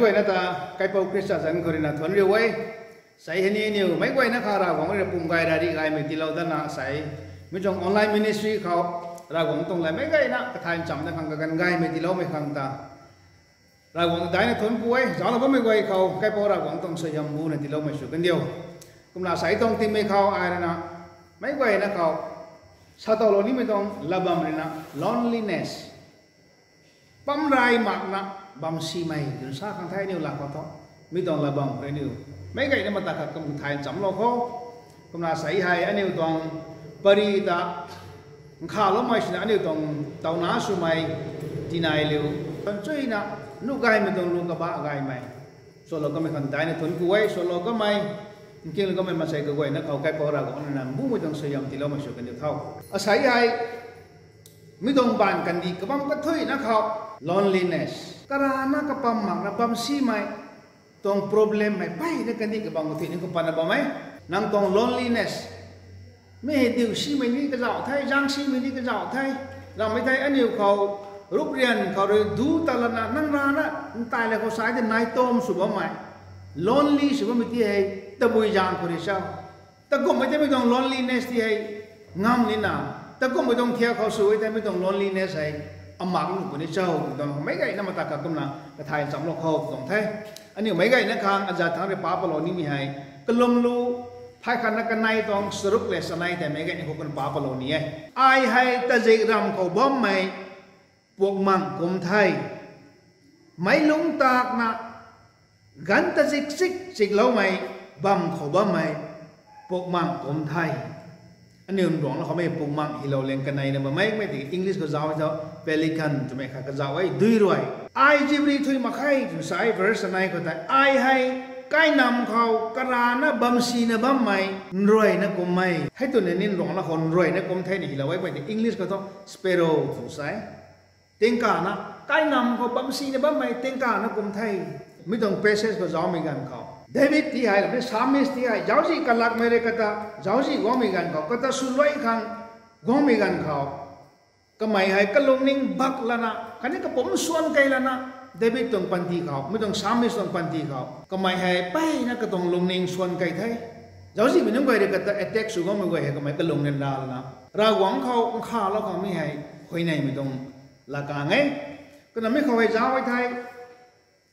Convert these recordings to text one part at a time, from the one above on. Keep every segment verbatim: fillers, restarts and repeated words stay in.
Guayna ta, kaipouc Khrista zanc khou rui na thuanc riu e. Sei hei ni aniu meic guayna kha Ravguangc rui na pum gay rari gaymei tiilou datna sei, mi tuang online ministry khou Ravguangc tuang lat meic guayna kathay nchamna khang kaganv gaymei tiiloumei khang ta Ravguangc ta daihna thuanc ku e. Zauclou bammei guay khou kaipouc Ravguangc tuang suaihiam buna tiiloumei sw kandiu. Kumna sei tuang tingmei khou ai rui na meic guayna khou satowlou nimei tuang lat bam rui na loneliness, pamray makna bam simei twna sa khang the aniu lat khou thu. Mi tuang lat bam khou rui aniu meic guayna mata khat kum thay nchamlou khou. Kumna sei hei aniu tuang pary ta nkhavloumei swna aniu tuang towna swmei tinai liu, tan chuyna nuh gaymei tuang lu kabah gaymei swlou kamei khang daihna thuanc ku e. Swlou kamei, nkinglou kamei maansei kaguayna khou kaipouc Ravguangc rui na mbumei tuang suaihiam tiiloumei sw kandiu tho. Asei hei mi tuang baanv kandih kabam kathuicna khou loneliness, karana kapam makna bam simei tuang problem hei mpeyna kandih kabam kathuicna khou patna bam e. Nang tuang loneliness, mi hei diu simei ni kazauh the, zaeng simei ni kazauh the. Ramhmei thei aniu khou ruprian khou rui du ta lana nang rana ntai la khou sai tei nai tom sw bammei, lonely sw bammei ti hei tabui zaeng khou rui cho? Takumhmei tei mi tuang loneliness ti hei ngam nina, takumhmei tuang thiak khou sw e tei mi tuang loneliness hei amak nuh puni cho twmei tuang meic guayna mata khat kumna kathay nchamlou khou tuang the. Aniu meic guayna khang azat thangc rui pa palou nimei hei, kalum lu, phay khatna kanei tuang charuk le chanei tei meic guayna khou kan pa palou ni e. Ai hei tazek ram khou bammei pukmang kum the. Meic lungc takna ganv tazik chik chikloumei bam khou bammei pukmang kum the. Aniu nruangc la khoumei pukmang hilou leng kaneina bammei mei tiki English khou zauc e tho, pelican twmei khat kazauh e, dui ruai. Ai zip ri thui mak khe twna sa e verse chanei khou tei. Ai hei kainam khou karana bamsina bammei nruaina kummei, hei twna ni nruangc la khou nruaina kum the ni hilou e mei tiki English khou thu sparrow twna sa e. Tingkana, kainam khou bamsina bammei tingkana kum the. Mi tuang passage khou zaucmei ganv khou David ti hei, ramhmei psalmist ti hei, zauczih kalakmei rui kata, zauczih guangmei ganv khou, kata swluai khang guangmei ganv khou, kamei hei kalungning bak lana khatni kapumc suan kei lana, David tuang panty khou, mi tuang psalmist tuang panty khou kamei hei mpeyna katuang lungning suan kei the. Zauczihmei nunc guay rui kata attack sw guangmei guay hei kamei kalung ryanra lana Ravguangc khou nkhavlou khang mi hei huayneymei tuang lat kang e. Kumna mi khou hei zauc e thei,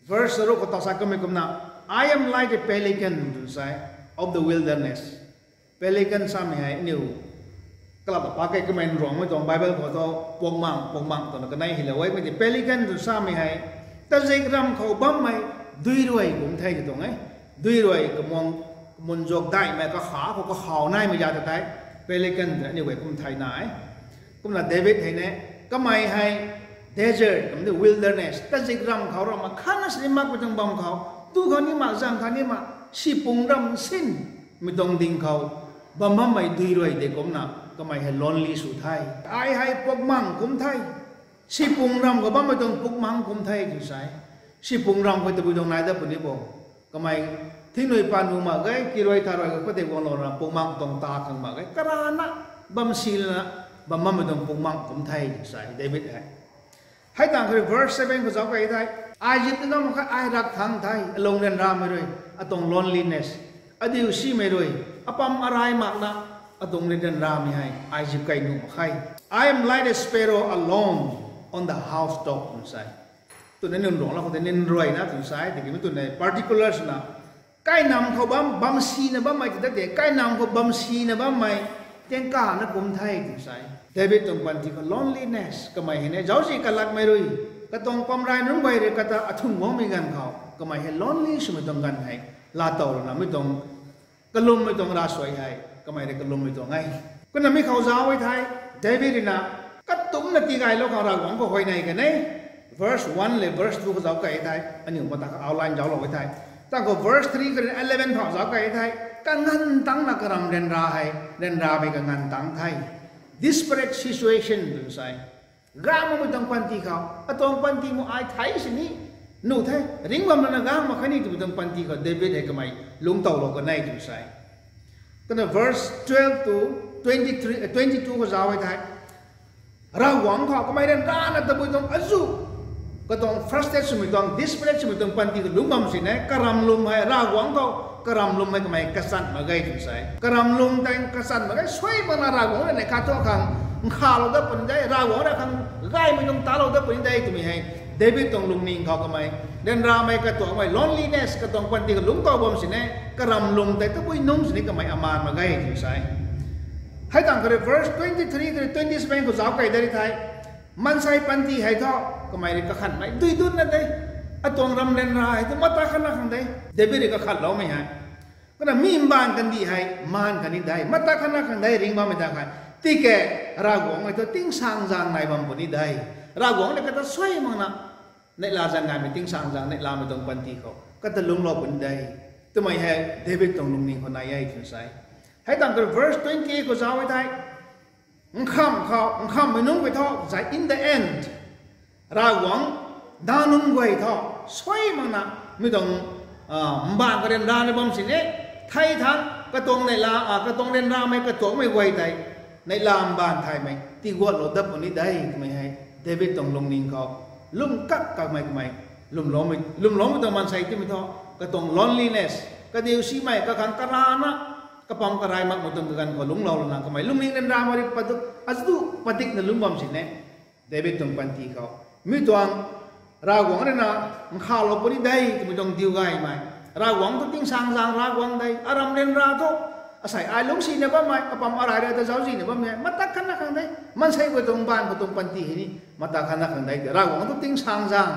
verse charuk khou ta sa kamei kumna, I am like a pelican twna sa e, of the wilderness. Pelican samei hei aniu kalap apa kei kamei nruangmei tuang Bible khou thu pukmang, pukmang twna kanei hilou e mei tiki pelican twna samei hei tazek ram khou bammei dui ruai kum the ti tuang e. Dui ruai kamuang, kamun zuak daihmei kakha khou kakhau naimei za ta tei pelican twna aniu guay kum thayna e. Kumna David hei ne, kamei hei desert, kamei wilderness, tazek ram khou ramh mak khatna sini makmei tuang bam khou, tu khou ni mak, zang khou ni mak, sipung ram sinmei tuang ding khou bam bammei dui ruai de kumna kamei hei lonely sw the. Ai hei pukmang kum the. Sipung ram khou bammei tuang pukmang kum the twna sa e. Sipung ram khou tabui tuang nai dat puni bo. Kamei thingnui panu mak ge, kiruai tharuai khou khou tei guanglouna pukmang tuang ta khang mak ge. Karana bamsilana bam bammei tuang pukmang kum the twna sa e David hei. Hei tang khou rui verse seven khou zauc kei thei, Egypt na mak khe, ai rak thangc the, alung ryanramei rui, atuang loneliness, adiu simei rui, apam arai makna, atuang ryanramei hei Egypt kai nuh mak khe. I am like a sparrow alone on the housetop twna sa e. Twna ni nruangc la khou tei ni nruaina twna sa e, tikimei twna particular swna kainam khou bam, bamsina bammei ti ta de, kainam khou bamsina bammei tingkana kum the twna sa e. David tuang panty khou loneliness, kamei hei ne, zauczih kalakmei rui, katuang pamrai nunc guay rui kata athung guangmei ganv khou kamei hei lonely swmei tuang ganv hei laatow lana mi tuang kalummei tuang ravsuai hei kamei rui kalummei tuang e. Kumna mi khou zauc e thei, David rui na katumcna tigaylou khang Ravguangc khou huayney kan e. Verse one le verse two khou zauc kei thei, aniu mata kha outline zauclou e thei, tang khou verse three khou rui eleven khou zauc kei thei, kanganv tangcna karam ryanra hei, ryanramei kanganv tangc the. Desperate situation twna sa e. Gangmei tuang panty khou, atuang panty mu ai thei sini nuh the, ringc bam lana gang mak khe ni twmei tuang panty khou David hei kamei lungctowlou kan e twna sa e. Kumna verse twelve to twenty-three, twenty-two khou zauc e thei, Ravguangc khou kamei ryanrana tabui tuang azuh Katuang frustrate swmei tuang, desperate swmei tuang panty kalungc bam sini, karamlum hei Ravguangc khou, karamlum hei kamei kachan mak ge tw sa e. Karamlum tei kachan mak ge, suai makna Ravguangc rui neih khat thu khang nkhavlou dat puni de, Ravguangc rui khang gaymei tuang talou dat puni de twmei hei David tuang lungning khou kamei ryanramei katuakmei loneliness katuang panty kalungc khou bam sini, karamlum tei tabui nungc sini kamei amaan mak ge tw sa e. Hei tang kha rui verse twenty three kha rui twenty seven khou zauc key da ri thei, maansei panty hei thu kamei rui kakhanhmei dui dunna de, atuang ram ryanra hei thu mata khatna khang de, David rui kakhanloumei hei. Kumna mi mbaanv kandih hei maan kani de, mata khatna khang de ringc bammei ta khe. Tiki Ravguangc hei thu tingsaengzaeng nai bam puni de, Ravguangc rui kata suai makna neihla zaeng gaymei tingsaengzaeng neihlamei tuang panty khou kata lungclou puni de twmei hei David tuang lungning khou nai e tw sa e. Hei tang kha rui verse twenty eight khou zauc e thei, nkham khou, nkhamhmei nunc khou thu zai in the end Ravguangc dac nunc guay thu suai makna mi tuang mbaanv kha ryanra na bam sini, thei thangc katuang neihla, katuang ryanramei katuakmei guay tei neihla mbaanv thaymei tiguatlou dat puni de twmei hei David tuang lungning khou lwm kak kakmei kamei lwmloumei tuang maansei timei thu katuang loneliness, kadiu simei, kakhang karana, kapam karay makmei tuang kaganv khou lungclou lana kamei lungning ryanramei rui padu, azu padikna lungc bam sini, David tuang panty khou mi tuang Ravguangc rui na nkhavlou puni de twmei tuang diu gaymei, Ravguangc thu tingsaengzaeng Ravguangc de, aram ryanra thu asei ai lungcsina bammei, apam aray rui ta zauczihna bammei hei mata khatna khang de, maansei guay tuang mbaanv khou tuang panty hei ni mata khatna khang de, Ravguangc thu tingsaengzaeng,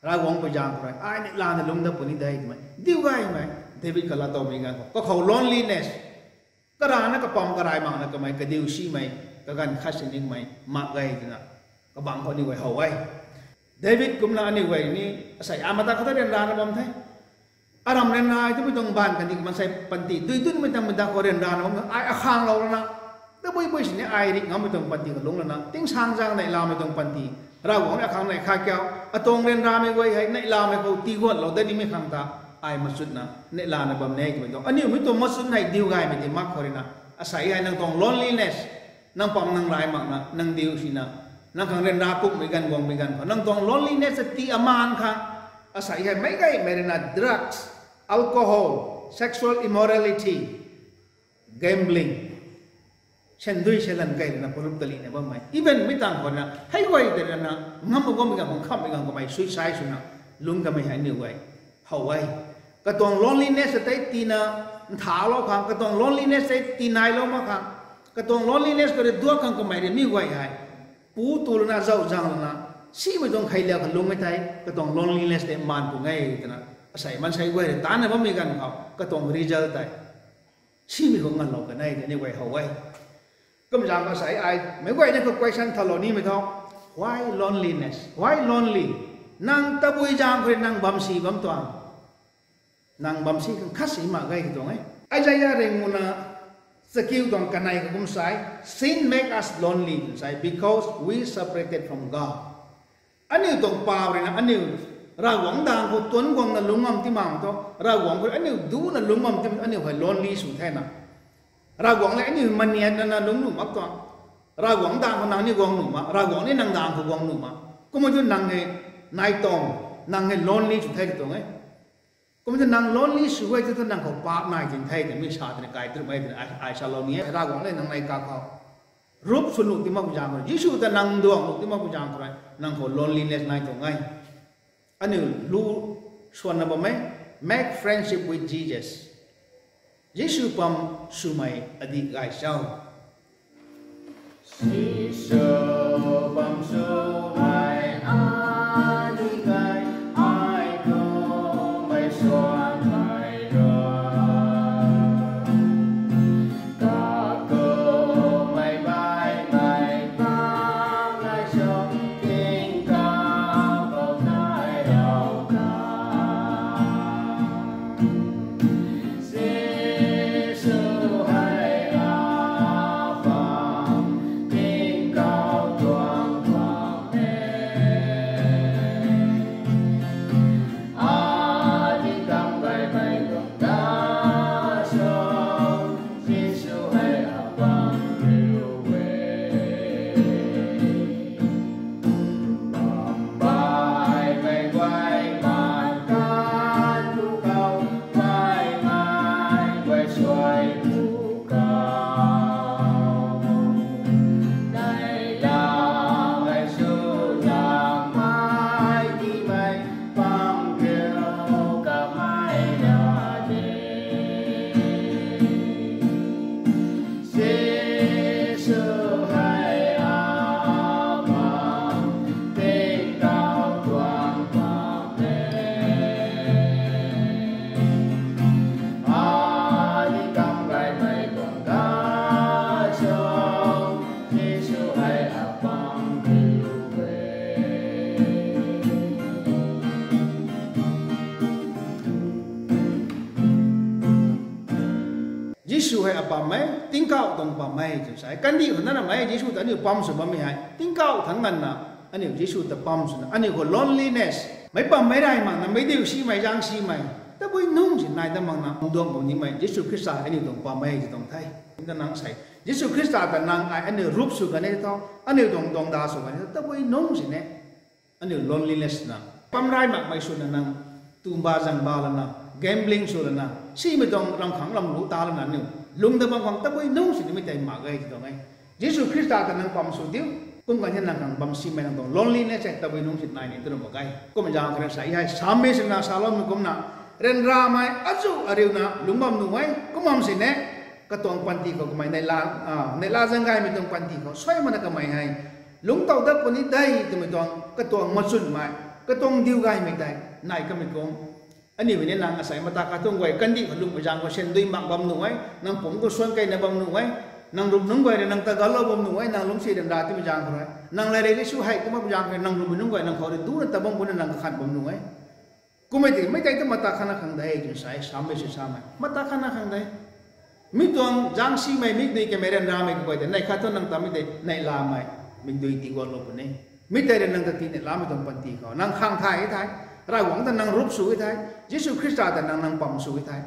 Ravguangc pui zaeng khou rui ai neihlana lungc dat puni de twmei diu gaymei David kalaatowmei ganv khou kakhou loneliness, karana kapam karay makna kamei kadiu simei, kaganv khat sinimei mak ge twna kabangc khou aniu guay how e. David kumna aniu guay ni asei ai mata khatna ryanrana bam the, aram ryanra twmei tuang mbaanv kandih maansei panty dui dunmei tangmei ta khou ryanrana bam the, ai akhanglou lana tabui bui sini ai rih ngammei tuang panty kalungc lana tingsaengzaeng neihlamei tuang panty, Ravguangc rui akhang neih khat kiu, atuang ryanramei guay hei neihlamei khou tiguatlou dat nimei khang ta ai machutna neihlana bam e twmei tuang aniu mi tuang machun hei diu gaymei ti mak khou rui na, asei hei nang tuang loneliness, nang pam nang ray makna nang diu sina, nang khang ryanra kumhmei ganv guangmei ganv khou nang tuang loneliness ta tii amaan khang, asei hei meic gaymei rui na drugs, alcohol, sexual immorality, gambling, sandui salan key rui na palup talihna bammei, even mi tang khou na hei guay tei rui na ngam guangmei ganv khou nkhamhmei ganv kamei suicide swna lungc kamei hei aniu guay how e. Katuang loneliness tei tiina nthalou khang, katuang loneliness tei tinailou mak khang, katuang loneliness khou rui duak khang kamei rui mi guay hei pu tu lana zauc zaeng lana simei tuang kheiliak kha lungc e thei katuang loneliness tei maan pung e twna, asei maansei guay rui taanna bammei ganv khou katuang result tei simei khou nganlou kan e tei aniu guay how e. Kumzaeng khou asei ai meic guay ni khou question thalou nimei thu, why loneliness, why lonely? Nang tabui zaeng khou rui nang bamsi bam tuang, nang bamsi khang khatsi mak ge tuang e. Isaiah ringmuna chakiu tuang kanei khou kum sa e, sin make us lonely tw sa e, because we separated from God. Aniu tuang paap rui na aniu Ravguangc daeng khou tuanc guangna lungc ngam ti mak thu, Ravguangc khou aniu ducna lungc ngam ti mak, aniu hei lonely sw thena. Ravguangc le aniu maniatna na lungc nuh mak tuang. Ravguangc daeng khou nang ni guang nuh mak, Ravguangc ni nang daeng khou guang nuh mak. Kumna thu nang hei nai tuang, nang hei lonely sw the tuang e. Kumna thu nang lonely sw e thu, thu nang khou paap nai tin the twmei sa twna kai tru mei twna ai, ai salou ni e. Ravguangc le nang nei kakhou rup sw nuh ti makpui zaeng khou rui, Jisu ta nang duang nuh ti makpui zaeng khou rui, nang khou loneliness nai tuang e. Aniu lu swanna bam e, make friendship with Jesus. Jisu pam swmei adih gay cho. Jisu pam swmei adih gay, ai khou mei swanmei ra. Kakumei baihmei pang ai sho, tingkauh khou nai rau ta. Jisu hei apam tingkauh Ai pu kau, nai lau ai sw lau mai di mei, pang kiu kamei ra de. Jisu hei apam, tingkauh tuang pam e. Ai ni kam gaymei tuang gay cho, Jisu hei apam kiu e. Jisu hei apam e, tingkauh tuang pam e twna sa e. Kandih khou na ramei Jisu ta aniu pam sw bammei hei tingkauh thangc nganvna, aniu Jisu ta pam swna aniu khou loneliness, meic pammei rey makna, meic diu simei, zaeng simei, tabui nungc si nai dat makna, duang bam nimei Jisu Khrista aniu tuang pam e ti tuang the. Kumna nang sei Jisu Khrista ta nang ai aniu rup sw kan e tho, aniu tuang duang da sw kan e tho, tabui nungc sini aniu loneliness na, pam rey makmei swna nang, tumba zangba lana, gambling sw lana, simei tuang ramh khang lam lu ta lana aniu lungc dat bam khang tabui nungc sinimei tei mak ge ti tuang e. Jisu Khrista ta nang pam sw diu, kum kan hei nang khang bam simei nang tuang loneliness e, tabui nungc si nai ni twna mak ge. Kumna zaeng kha rui sa hei, samei swna saloumei kumna, ryanramei azuh ariuna lungc bam nuh e, kum bam sini katuang panty khou kamei neihla, neihla zaeng gaymei tuang panty khou suai makna kamei hei lungc tow dat puni de twmei tuang katuang machunmei, katuang diu gaymei tei nai kamei kum, aniu ni nang asei mata khat tuang guay kandih khou lungmei zaeng khou syan dui mak bam nuh e, nang pumc khou suan keyna bam nuh e, nang rup nunc guay rui nang ta ganlou bam nuh e, nang lungcsi ryanra timei zaeng khou rui, nang lev rui ni sw hei kumna zaeng khou rui nang rummei nunc guay nang khou rui duna ta bam kumna nang kakhan bam nuh e. Kummei tiki mei tei tu mata khatna khang de twna sa e, samei sw samei mata khatna khang de. Mi tuang zaeng simei, mikdui kamei, ryanramei kaguay tei neih khat thu nang ta mi tei neihlamei, mikdui tiiguanlou puni. Mi tei rui nang ta tii neihlamei tuang panty khou nang khang thay e thei, Ravguangc ta nang rup sw e thei, Jisu Khrista ta nang, nang pam sw e thei,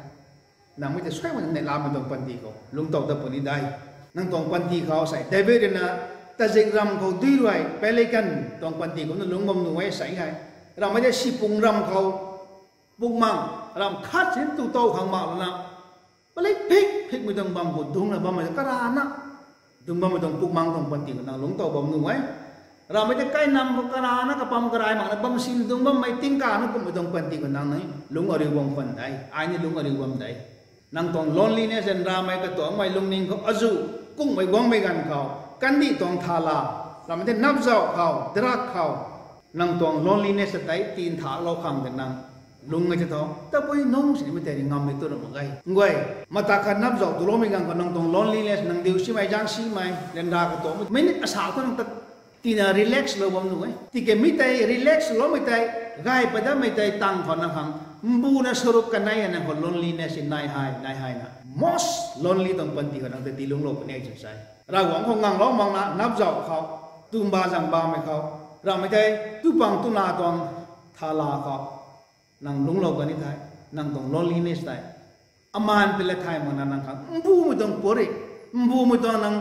nang mi tei suai makna neihlamei tuang panty khou lungc tow dat puni de. Nang tuang panty khou sei David rui na, tazik ram khou dui ruai, pelican tuang panty kumna lungc bam nuh e sei hei. Ramhmei tei sipung ram khou, bukmang, ramh khat sin tu tow khang mak lana, palik phik phikmei tuang bam khou dungcna bammei karana, dungc bammei tuang bukmang tuang panty khou nang lungc tow bam nuh e. Ramhmei tei kainam khou karana kapam karay makna bam sin dungc bammei tingkana kumhmei tuang panty khou nang ni lungc ariu bam khwan de, ai ni lungc ariu bam de. Nang tuang loneliness, ryanramei katuangmei lungning khou azuh kungmei guangmei ganv khou, kandih tuang thala, ramhmei tei napzauh khou, drug khou, nang tuang loneliness ta tei tii nthaklou khang tei nang lungc e tei tho, tabui nungc sinimei tei ni ngammei tu ra mak ge. Nguay, mata khat napzauh tuloumei ganv khou nang tuang loneliness, nang diu simei, zaeng simei, ryanra katuangmei, mei ni asa thu nang ta tina relax lou bam nuh e. Tiki mi tei relax loumei tei, gay pat datmei tei tang khou nang khang, mbuna saruk kanei nang khou loneliness nai hei, nai hei na, most lonely tuang panty khou nang ta tii lungclou puni e twna sa e. Ravguangc khou nganglou makna, napzauh khou, tumba zangbamei khou, ramhmei tei tupang tuna tuang thala khou nang lungclou kan e thei, nang tuang loneliness tei amaan pila thay makna nang khang mbumei tuang puri, mbumei tuang nang,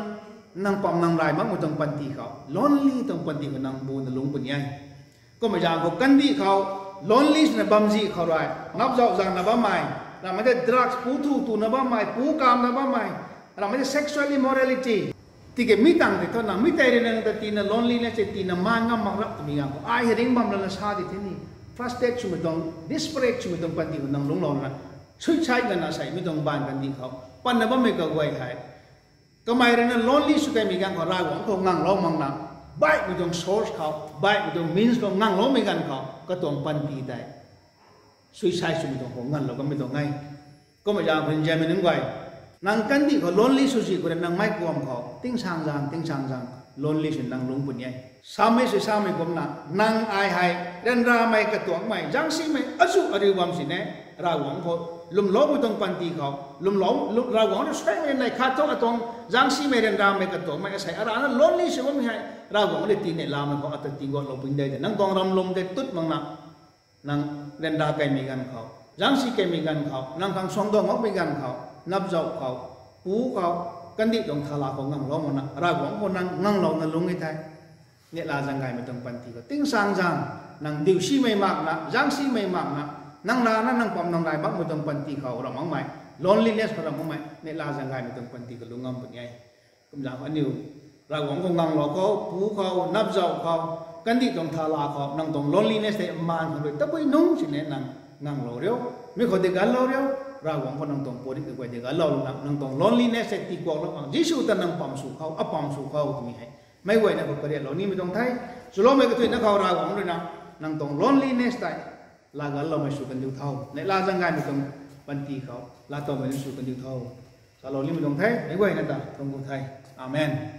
nang pam nang ray makmei tuang panty khou, lonely tuang panty khou nang mbuna lungc puni e. Kummei zaeng khou kandih khou lonely swna bamzih khou rui, napzauh zangna bammei, ramhmei tei drugs, pu thu tuna bammei, pu kamna bammei, ramhmei tei sexual immorality. Tiki mi tang tei thu nang mi tei rui nang ta tina loneliness tei tina maan ngam mak rap twmei ganv khou, ai hei ringc bam lana sa di the ni, frustrate swmei tuang, desperate swmei tuang panty khou nang lungclou lana, suicide nganvna seimei tuang baanv kandih khou patna bammei kaguay hei, kamei rui na lonely sw kaimei ganv khou Ravguangc khou nganglou makna, baihmei tuang source khou, baihmei tuang means khou ngangloumei ganv khou katuang panty tei suicide swmei tuang khou nganlou kanmei tuang e. Kummei zaeng khou nzianmei nunc guay, nang kandih khou lonely sw si khou rui nang meic kuam khou tingsaengzaeng tingsaengzaeng lonely sw nang lungc puni e. Samei sw samei kumna, nang ai hei ryanramei katuangmei, zaeng simei, azuh ariu bam sini, Ravguangc khou lwmloumei tuang panty khou, lwmlou, lwm, Ravguangc rui suaimei neih khat thu atuang zaeng simei, ryanramei katuangmei asei arana lonely sw bammei hei, Ravguangc rui tii neihlamei khou ata tiiguanlou puni de tei, nang tuang ram lwm tei tut makna, nang ryanra kaimei ganv khou, zaeng si kaimei ganv khou, nang khang suangcdauh makmei ganv khou, napzauh khou, pu khou, kandih tuang thala khou nganglou makna, Ravguangc khou nang nganglouna lungc e thei, neihla zaeng gaymei tuang panty khou tingsaengzaeng, nang diu simei makna, zaeng simei makna, nang rana nang pam nang ray makmei tuang panty khou ram makmei Loneliness khou ram makmei neihla zaeng gaymei tuang panty kalung ngam puni e. Kumzaeng aniu Ravguangc khou nganglou khou, pu khou, napzau khou, kandih tuang thala khou nang tuang loneliness tei maan khang rui tabui nungc sini nang nganglou riu, mi khou di ganlou riu. Ravguangc khou nang tuang puatmei guay di ganlou nang, nang tuang loneliness tei tikuaklou khang Jisu ta nang pam sw khou, apam sw khou twmei hei meic guayna khou kariatlou nimei tuang the. Swloumei kathuina khou Ravguangc rui na nang tuang loneliness tei laa ganloumei sw kandiu tho. Neihla zaeng gaymei tuang panty khou laatowmei ni sw kandiu tho. Salou nimei tuang the, meic guayna ta tuang gu the. Amen.